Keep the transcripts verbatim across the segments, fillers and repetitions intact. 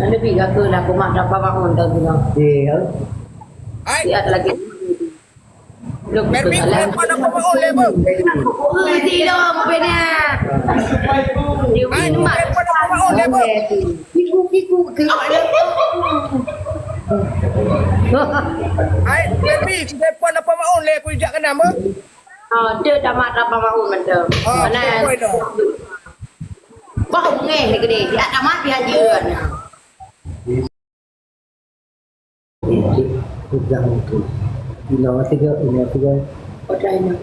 Lebih gata lah kumat dapat bangun dah guna. Iya. Hai. Siap lagi. Belum Baby, betul lah. Telepon apa maun le, Bang? Oh, tidak, apa ni? Dia Hai, minum mak. Telepon apa maun le, Bang? Kiku, kiku, ke mana? Hai, Baby, telepon apa maun le, aku ijak kena, Bang? Oh, dia dah mak dapat bangun mantap. Ah, mana? Telepon dah. Bah, bengeh ni gede. Dia tak mati aja. Pegang tu. Ina tiga, ina tiga. Otak ina.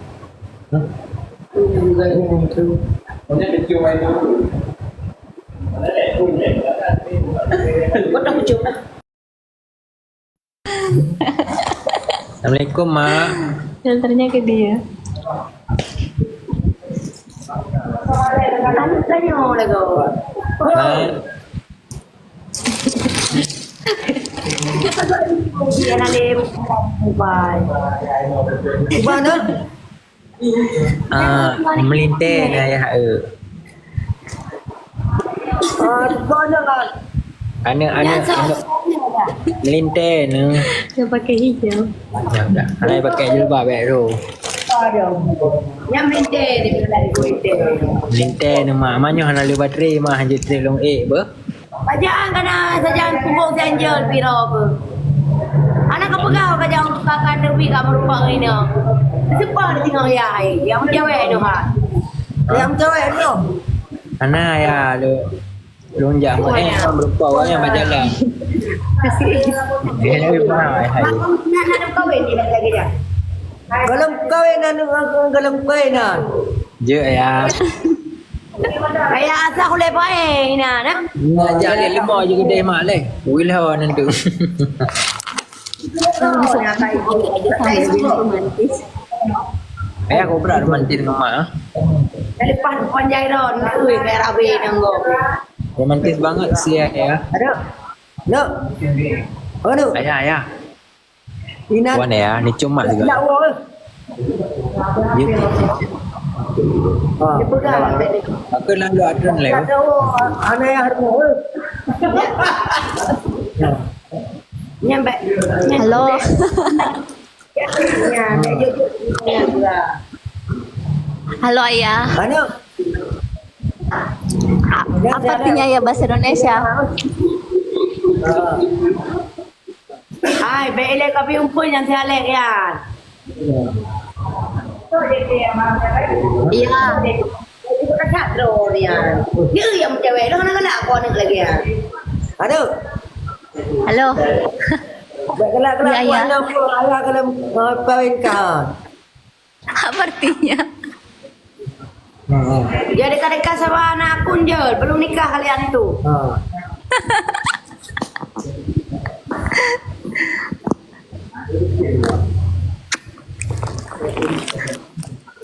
Hah? Ina tiga, ina tu. Kau tak kucuk lah. Assalamualaikum, Mak. Filternya ke dia. Anu tanya lagi. Mak. Dia nak dia mobile. Ubah dah. Ah, melinteh na ayah e. Ah, ubah dah. Aneuk, aneuk, aneuk. Melinteh na. Dia pakai hijab. Hijab dah. Aneuk pakai jilbab baik tu. Yang melinteh dia bilang melinteh. Melinteh na mak. Manyoh hana lé baterai mah, hanjeuet trép lôn ék beuh. Pajan kana sajan kumbok si Angel piro beuh. Hana kapeugah ka jauh tukakan deui ka meurumpok inoe. Seupah di singoh yah hai. Yang meujaweueb tu ha. Yang meujaweueb tu. Hana ya lu. Lôn jak meu'en meurumpok awak nyang bak jalan. Eh, lebih mahal hai. Nak, nak, nak kawin ni lagi dah. Golom kawin anu, golom kawin na. Jeuet ya. Kaya asah uleh pae ina na. Ngajak lé lima je gede mak leh. Wih lah nanti. Romantis. Ayah kobra romantis dengan mak. Dari pan panjai ron, ui kayak rabe nanggo. Romantis banget sih ya. Ada. Nak. Aduh. Ayah, ayah. Inan. Wan ya, ni cuma juga. Nak wah. Ya. Ha. Aku lalu ada lewat. Anak yang harus. Nyampe. Halo. Halo, Ayah. Mana? A-, apa artinya ya bahasa Indonesia? Hai, bèk ilèe ka pimpén nyang si Alek nyan. Iya. Itu kan sak droe nyan. Dia yang cewek, dah kena-kena aku aneuk lagi ya. Aduh. Halo. Bèk galak-galak. Ya, ya. Aneuk aku, ayah kena, eh, kawin kah. Apa artinya? Ha, ha. Ya, dekat-dekat sama anak aku, Jel. Belum nikah kalian itu. Ha.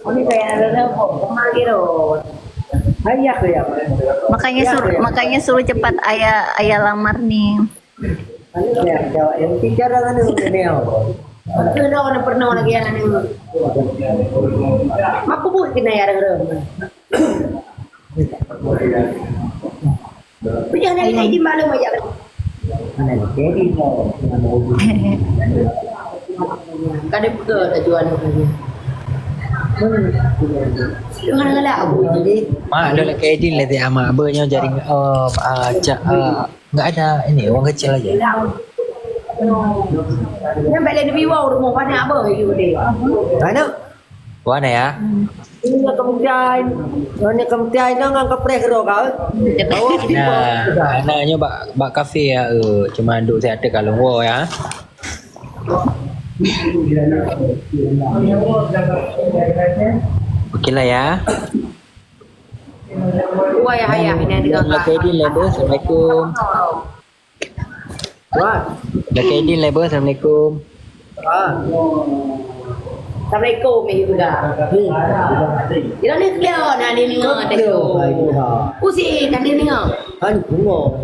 Ini kayak ada apa? Kemari, Ron. Ayah, ya. Makanya sur-, makanya suruh cepat ayah, ayah lamar nih. Anu ya, jawab yang bicara anu ni. Aku dah orang pernah lagi anak ni. Mak kubur kena ya orang. Punya anak ni di malam aja. Anak ni di malam. Kada peugah dah jual anak ni. Tuhan galak aku. Mak, dah lagi Aidin lah tiap mak. Apa nyawa jaring, oh, ah, cak, ah. Enggak ada ini, orang kecil aja. Nyang bèk lé neubi woe rumoh pané abah you deh. Mana? Wan ya. Ini kemudian, ini kemudian nang ngan kapreh kero kau. Nah, anaknya bak, bak kafe ya, eh, cuma duduk sihat kalau wo ya. Okey lah ya. Wah, ya, ya, ini ada. Lagi Aidin lah, bos. Assalamualaikum. Wah. Lagi Aidin lah, bos. Assalamualaikum. Ah. Assalamualaikum, Ibu Ga. Hmm. Ila ni kelihatan, ada ni ngah, ada tu. Pusing, ada ni ngah. Kan bunga.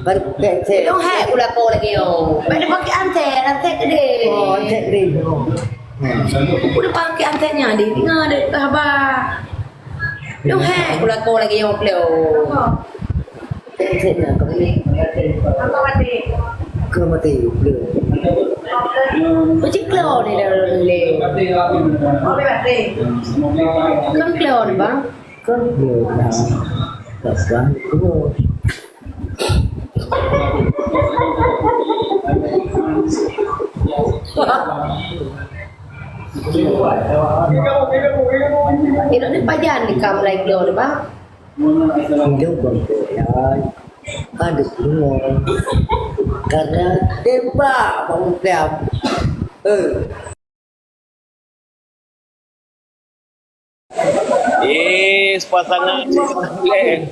Kan kecek. Dong hai pula kau lagi, oh. Pada pakai antek, antek gede. Oh, antek gede. Udah pakai anteknya, ada ni ngah, ada haba. Nyoe hai, ku lakoe lagèe nyoe pleuh. Cek, cek, cek, kau ni. Kau mati. Kau mati, pleuh. Kau cek kleuh ni dah, dah, dah. Kau pleuh ni, bang? Kau pleuh, nah. Kau bang, kau. Inong ni pajan di kam lai kilo ni, bang? Inong bang pajan. Kan di rumah. Karena tembak bang Tiam. Eh. Eh, sepasangan boleh.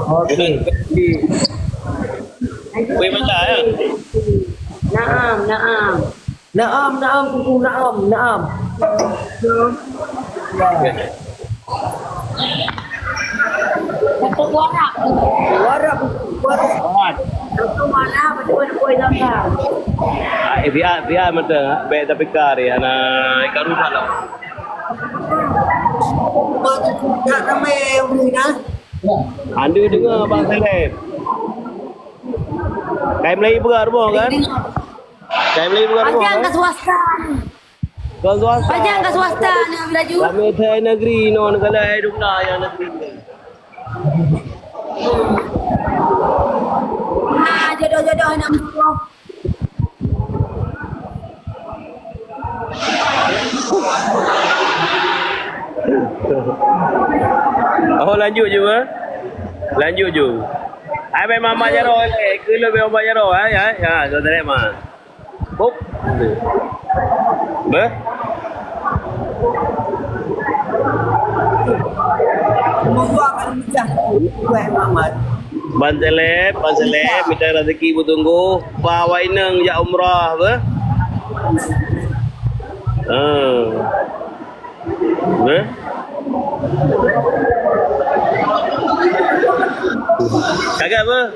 Oke. Boleh makan, ya? Naam, naam. Naam, naam, Teungku, naam, naam. Datuk Warak. Warak, Teungku, Warak. Datuk Warak, betul-betul gambar. Ah, eh, biar, biar mata, baik tapi kari, anak ikan rusak lah. Bak Teungku, tak ramai yang beli dah. Anda dengar, Bang Seleb. Kai Melayu berat rumah, kan? Kai Melayu bukan rumah, pajan eh? Ke swasta ni. Ke swasta. Pajan ke swasta ni, Abang Laju. Kami thai negeri, no, negara hai dukna yang negeri ni. Ah, jodoh-jodoh nak musuh. Oh, lanjut je, eh? Lanjut je. Ai, memang Mak Jaroe, eh. Keu lôn memang Mak Jaroe, ai, ai. Ha, tu tadi, Mak. Hop. Beh? Ban Seleb, Ban Seleb, mita rezeki beutunggu. Ba awai inong jak umrah, beh? Ha. Beh? Kagak, beh?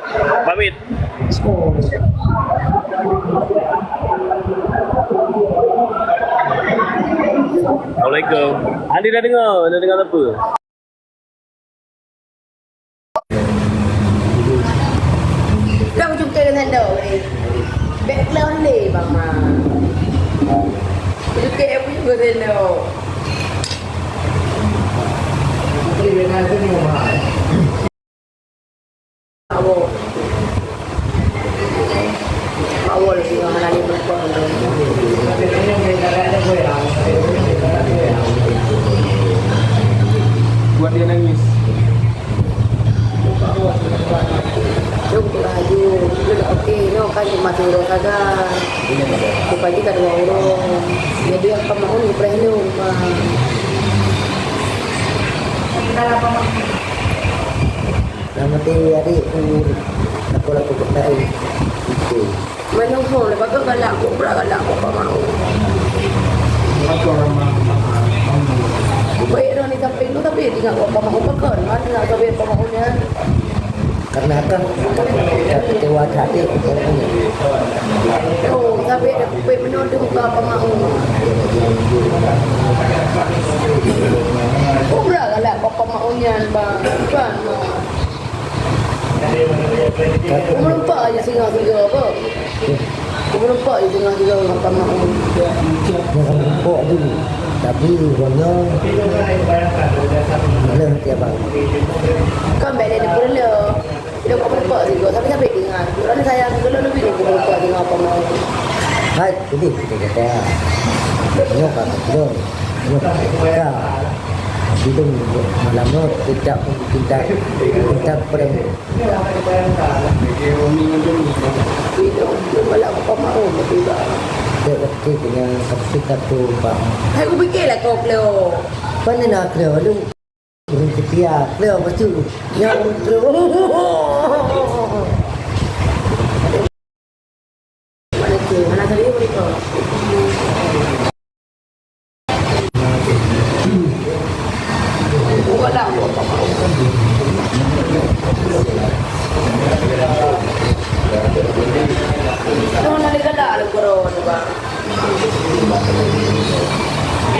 Pamit. Assalamualaikum. Andi dah dengar, dah dengar apa? Dah ujung ke sendok ni. Bek keluar ni, Mama. Ujung ke ujung ke sendok. Awo. Awo lagi yang hana ni berapa. Buat dia nangis. Jom tu laju. Okey, no kan cuma suruh saja. Bukan kita dua orang. Jadi apa mau ni, Preh, lu? Nama teh adik tu, aku laku petai. Itu. Mana ho, lepas tu galak, aku pula galak, aku apa mau. Baik dah ni sampai tu, tapi tinggal aku apa mau, apa kan? Mana nak sampai apa maunya? Karena kan, kecewa hati, aku tak punya. Oh, sampai dah kupik menodong ke apa mau. Aku pula galak, apa maunya, bang. Kan, bang. Meureumpok aja singoh tiga apa? Meureumpok aja singoh tiga apa mau. Jangan meureumpok tu. Tapi, uroe nyoe, belum tiap hari. Kan bèk lé neupeureuloh. Dia kok meureumpok tiga, tapi sampai ingat. Orang saya tiga lebih ni meureumpok tiga apa mau. Hai, jadi kita kata, nyoe kan, nyoe, nyoe kan. Bidung malam nyoe, kita, kita, kita prank. Bidung, malam apa mau, tiba. Dia kata, dengan kata tu, Pak. Hai, aku fikir lah kau, Cleo. Mana nak, Cleo? Lu, ureueng keutia, Cleo, apa tu? Yang, Cleo.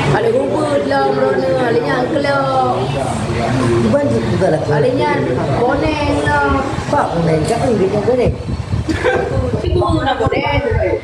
Alèh hubut lom droeneuh, alèh nyan keulok. Koneng lah. Pak koneng, siapa yang dia koneng? Ibu nak koneng.